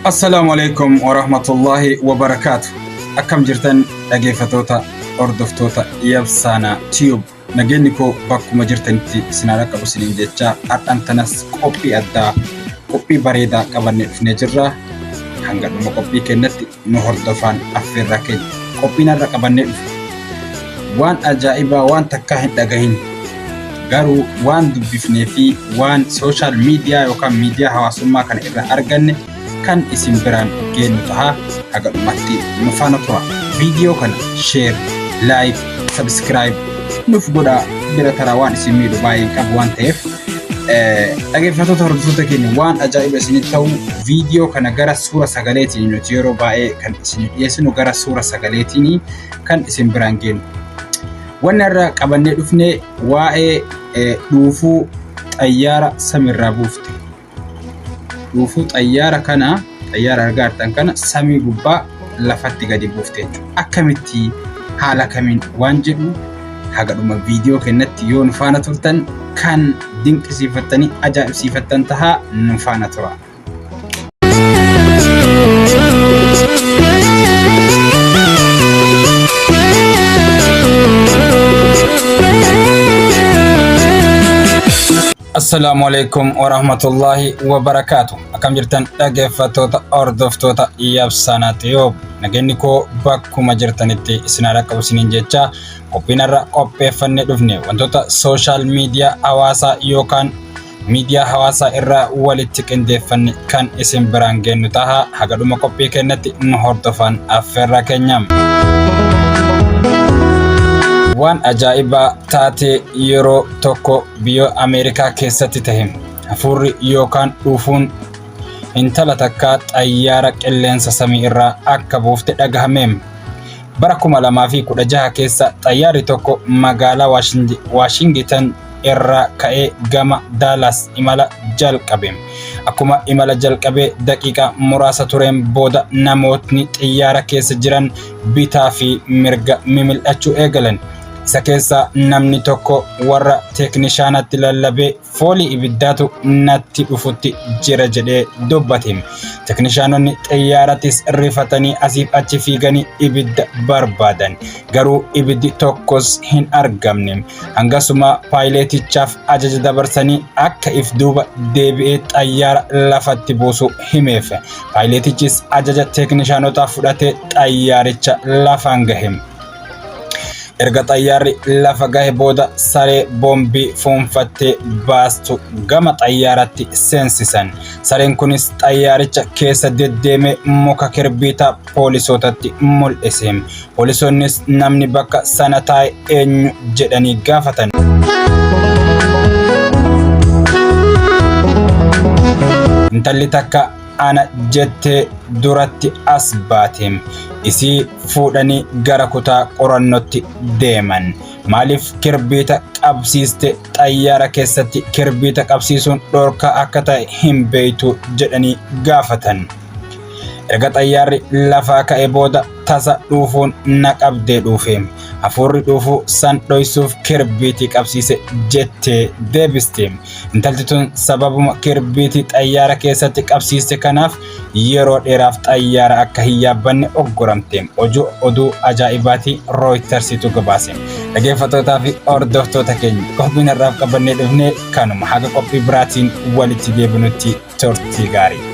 Assalaamu alaikum warahmatullaahi wabarakaatu. Akkam jirtan dhageeffatoota hordoftoota Yabsaanaa Tube. Nageenyi koo bakkuma jirtanitti isin haa dhaqqabu isiniin jecha har'aan tanas qophii addaa qophii bareedaa qabannee dhufnee jirra. Hanga dhuma qophii keenyatti nu hordofaan affeerraa keenya. Qophiin har'a qabannee dhufe waan ajaa'ibaa waan takkaa hin dhagahin garuu waan dubbifnee fi waan sooshaal miidiyaa yookaan miidiyaa hawaasummaa kana irraa arganne kan isin biraan geenyu taha haga dhumatti nu faana tura. Viidiyoo kana sheer, laayik, sabiskiraayib nuuf godhaa bira taraa waan isin miidhu baay'ee qabu waan ta'eef dhaggeeffattoota hordoftoota keenya waan ajaa'iba isinitti ta'u viidiyoo kana gara suura sagaleetiin nuti yeroo baay'ee kan isin dhiyeessinu gara suura sagaleetiin kan isin biraan geenyu. Wanni irra qabannee dhufne waa'ee dhuufuu xayyaara samiirraa buufte. Dhuufuu xayyaara kana xayyaara argaa jirtan kana samii gubbaa lafatti gadi buufte jechuudha. Akkamitti haala kamiin waan jedhu haga dhuma viidiyoo keenyatti yoo nu faana turtan kan dinqisiifattanii ajaa'ibsiifattan tahaa nu faana tura. Assalaamu alaikum warahmatullaahi wabarakaatu. Akkam jirtan dhaggeeffattoota hordoftoota Yabsaanaa Tiyoob. Nageenyi koo bakkuma jirtanitti isin haa dhaqqabu isiniin jecha qophiin har'a qopheeffannee dhufne wantoota sooshaal miidiyaa hawaasaa yookaan miidiyaa hawaasaa irraa walitti qindeeffanne kan isin biraan geennu taha haga dhuma qophii keenyatti nu hordofan affeerraa keenya. Waan ajaa'ibaa taatee yeroo tokko biyya Ameerikaa keessatti tahe hafuurri yookaan dhuufuun intala takkaa xayyaara qilleensa samii irraa akka buufte dhagahame. Bara 2016 keessa xayyaarri tokko magaalaa Waashingitan irraa ka'ee gama Daalaas imala jalqabe. Akkuma imala jalqabee daqiiqaa muraasa tureen booda namootni xiyyaara keessa jiran bitaa fi mirga mimil'achuu eegalan. Isa keessaa namni tokko warra teeknishaanatti lallabee foolii ibiddaatu natti dhufutti jira jedhee dubbate. Teeknishaanonni xiyyaarattis rifatanii asiif achi fiiganii ibidda barbaadan. Garuu ibiddi tokkos hin argamne. Hangasuma paayileetichaaf ajaja dabarsanii akka if duuba deebi'ee xayyaara lafatti buusu himeef. Paayileetichis ajaja teeknishaanotaa fudhatee xayyaaricha lafaan gahe. Erga xayyaarri lafa gahe booda saree boombii fuunfattee baastu gama xayyaaratti seensisan. Sareen kunis xayyaaricha keessa deddeemee muka kirbiitaa poolisootatti mul'ise. Poolisoonnis namni bakka sana taa'e eenyu jedhanii gaafatan. Intalli takka ana jettee duratti as baate. Isii fuudhanii gara kutaa qorannootti deeman. Maaliif kirbiita qabsiiste xayyaara keessatti kirbiita qabsiisuun dhorkaa akka ta'e hin beektu jedhanii gaafatan. Erga xayyaarri lafaa ka'e booda tasa dhuufuun na qabdee dhuufe. Hafuurri dhuufuu san dhoysuuf kirbiitii qabsiise jettee deebiste. Intalti tun sababuma kirbiitii xayyaara keessatti qabsiiste kanaaf yeroo dheeraaf xayyaara akka hin yaabbanne oggoramte. Ojuu oduu ajaa'ibaatii Rooytarsitu gabaase. Dhaggeeffattootaa fi hordoftoota keenya qophiin har'aaf qabannee dhufne kanuma haga qophii biraatiin walitti deebinutti turtii gaarii.